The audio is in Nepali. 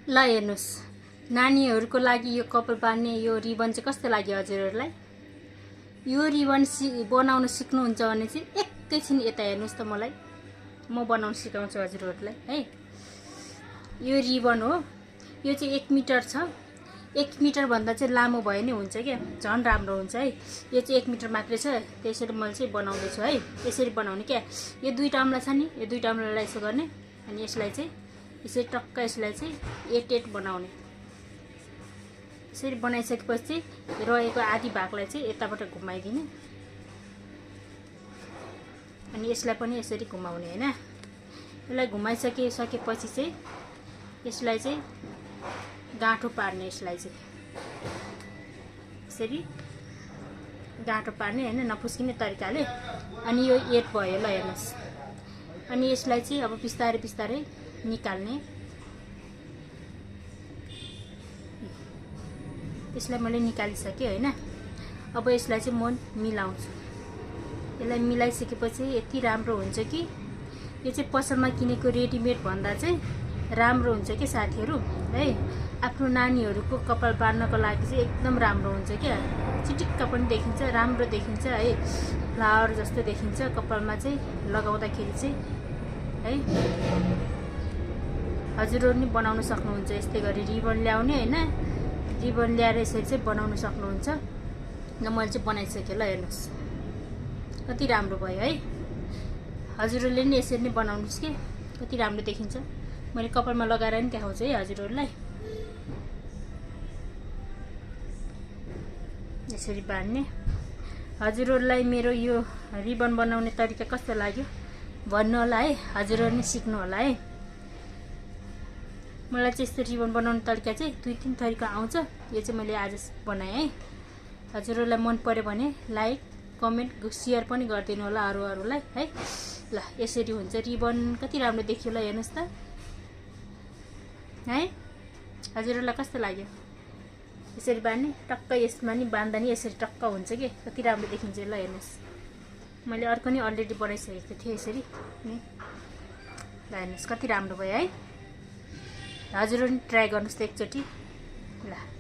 ल हेर्नुस्, नानीहरूको लागि यो कपाल बान्ने यो रिबन चाहिँ कस्तो लाग्यो हजुरहरूलाई? यो रिबन बनाउन सिक्नुहुन्छ भने चाहिँ एकैछिन यता हेर्नुस् त मलाई, म बनाउन सिकाउँछु हजुरहरूलाई है। यो रिबन हो, यो चाहिँ 1 मिटर छ। 1 मिटर भन्दा चाहिँ लामो भयो नि हुन्छ क्या, झन् राम्रो हुन्छ है। यो चाहिँ 1 मिटर मात्रै छ, त्यसरी मैले चाहिँ बनाउँदैछु है। यसरी बनाउने क्या, यो 2 टाम्ला छ नि, यो 2 टाम्लालाई यसो गर्ने अनि यसलाई चाहिँ यसरी टक्क यसलाई चाहिँ 8 बनाउने। यसरी बनाइसकेपछि रहेको आधी भागलाई चाहिँ यताबाट घुमाइदिने अनि यसलाई पनि यसरी घुमाउने हैन। यसलाई घुमाइसकेपछि चाहिँ यसलाई चाहिँ गाँठो पार्ने, यसलाई चाहिँ यसरी गाँठो पार्ने हैन, नफुस्किने तरिकाले। अनि यो 8 भयो ल हेर्नुस्। अनि यसलाई चाहिँ अब बिस्तारै बिस्तारै निकाल्ने। यसलाई मैले निकालिसकेँ हैन। अब यसलाई चाहिँ म मिलाउँछु। यसलाई मिलाइसकेपछि यति राम्रो हुन्छ कि यो चाहिँ पसलमा किनेको रेडिमेड भन्दा चाहिँ राम्रो हुन्छ के साथीहरू है। आफ्नो नानीहरूको कपाल बान्नको लागि चाहिँ एकदम राम्रो हुन्छ क्या। चिटिक्क पनि देखिन्छ, राम्रो देखिन्छ है, फ्लावर जस्तो देखिन्छ कपालमा चाहिँ लगाउँदाखेरि चाहिँ है। हजुरहरू नि बनाउन सक्नुहुन्छ यस्तै गरी रिबन ल्याउने हैन, रिबन ल्याएर यसरी चाहिँ बनाउन सक्नुहुन्छ। ल मैले चाहिँ बनाइसकेँ ल हेर्नुस्, कति राम्रो भयो है। हजुरहरूले नि यसरी नै बनाउनुस् के, कति राम्रो देखिन्छ। मैले कपालमा लगाएर नि देखाउँछु है हजुरहरूलाई। यसरी बान्ने। हजुरहरूलाई मेरो यो रिबन बनाउने तरिका कस्तो लाग्यो भन्नु होला है, हजुरहरू नि सिक्नु होला है। मलाई चाहिँ यस्तो रिबन बनाउने तरिका चाहिँ 2-3 तरिका आउँछ, यो चाहिँ मैले आज बनाएँ है। हजुरहरूलाई मन पर्यो भने लाइक कमेन्ट सेयर पनि गरिदिनु होला अरूलाई है। ल यसरी हुन्छ रिबन, कति राम्रो देखियो ल हेर्नुस् त है। हजुरहरूलाई कस्तो लाग्यो यसरी बान्ने? टक्क यसमा नि बान्दा नि यसरी टक्क हुन्छ कि, कति राम्रो देखिन्छ ल हेर्नुस्। मैले अर्को नि अलरेडी बनाइसकेको थिएँ यसरी नि, ल हेर्नुस् कति राम्रो भयो है। हजुरहरू नि ट्राई गर्नुहोस् त एकचोटि ल।